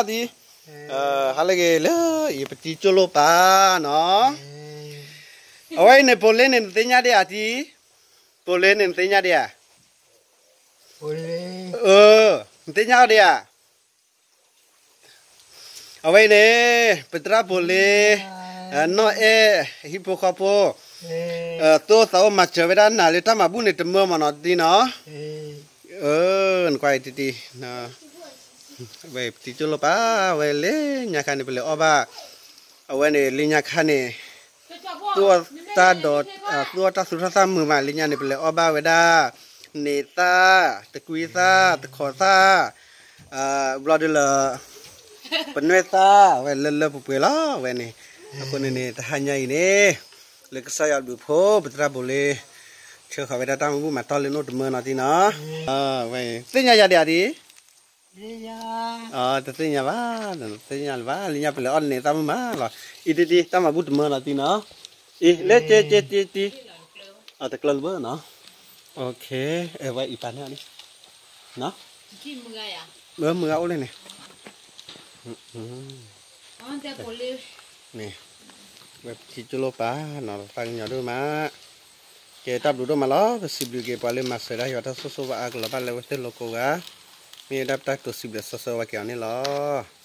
တံၤ, ဟါလၢအဂ့ၤလၢအံၤ ပတံၤကၠိလိၣ်ပၢ်နီၤ, အဝဲအံၤန့ၣ် ပိာ်လ့န့ၣ် နသ့ၣ်ညါဒံးဧါတံၤ, ပိာ်လ့န့ၣ် နသ့ၣ်ညါဒံးဧါ, နသ့ၣ်ညါအီၤဒံးဧါ. အဝဲအံၤန့ၣ် ပသရၣ်ပိာ်လ့, နီၢ်အဲၣ် ဟံၣ်ဖိဃီဖိ, သူၣ်အိၣ်သးအိၣ်မၤစၢၤဝဲဒၣ်နၤလၢတၢ်မၤဘူၣ်န့ၣ်တမၢမးနီၤတံၤနီၤ, နကွၢ်အံၤတံၤတံၤ, ဝဲပတံၤကၠိလိၣ်ပၢ်, ဝဲလၢညါခါန့ၣ် ပလဲၤအီၣ်ဘၣ်, အဝဲန့ၣ်လၢညါခါန့ၣ် သူၣ်အီၣ်တၢ်ဒီး, သူၣ်အီၣ်တၢ်သူၣ်ထီၣ်သၣ်မုာ်မး လၢညါန့ၣ် ပလဲၤအီၣ်ဘၣ်ဝဲဒၣ် န့ၢ်သၣ်, တကွံသၣ်, တခိးသၣ်, ဘျီဒုလၢ ပနွဲၣ်သၣ်, ဝဲလၢလၢပှဲၤပှဲၤလီၤဝဲန့ၣ်. အဃိန့ၣ်န့ၣ် တဟါညါအံၤန့ၣ် လၢကစၢ်ယွၤဘျုးဖှိၣ် ပသရၣ်ပိာ်လ့ ဆှၢဃီၤဝဲဒၣ်တၢ်မၤဘူၣ်မၤတီၢ်လၢနအိၣ်တမၢနီၤတံၤနီၤ, ဝဲသ့ၣ်ညါယၤဒံးဧါတံၤ တသ့ၣ်ညါဘၣ်, တသ့ၣ်ညါလၢၤဘၣ်, လၢညါပလဲၤအီၣ်န့ၣ်သၣ်မုာ်မးလီၤ. အံၤတံၤတံၤ တၢ်မၤဘူၣ်တမၢနီၤတံၤနီၤ, အံၤလၢကကကတံၤတံၤ, တကျၢၤလၢၤဘၣ်နီၤ, အဝဲအံၤပာ်န့ၢ်အီၤန့ၣ်, မုာ်ဂၤအိၣ်လၢန့ၣ်, န့ၣ်, ဝဲပတံၤကၠိလိၣ်ပၢ်နီၤ သးကညီၤဒိၣ်မး, ကဲတၢ်ဘျုးဒိၣ်မးလီၤ. ပစံးဘျုးက့ၤပှၤလၢမၤစၢၤဒၣ်ယွၤတၢ်ဆိၣ်ဂ့ၤဘၣ်အါကလီၤဘၣ်လၢဝဲသ့ၣ်လိၤကိးဂၤ, မ့ၢ်ဝဲဒၣ်ပတၢ်ကတိၤစံးဘျုးစီဆှံဝဲက့ၤအီၤန့ၣ်လီၤ.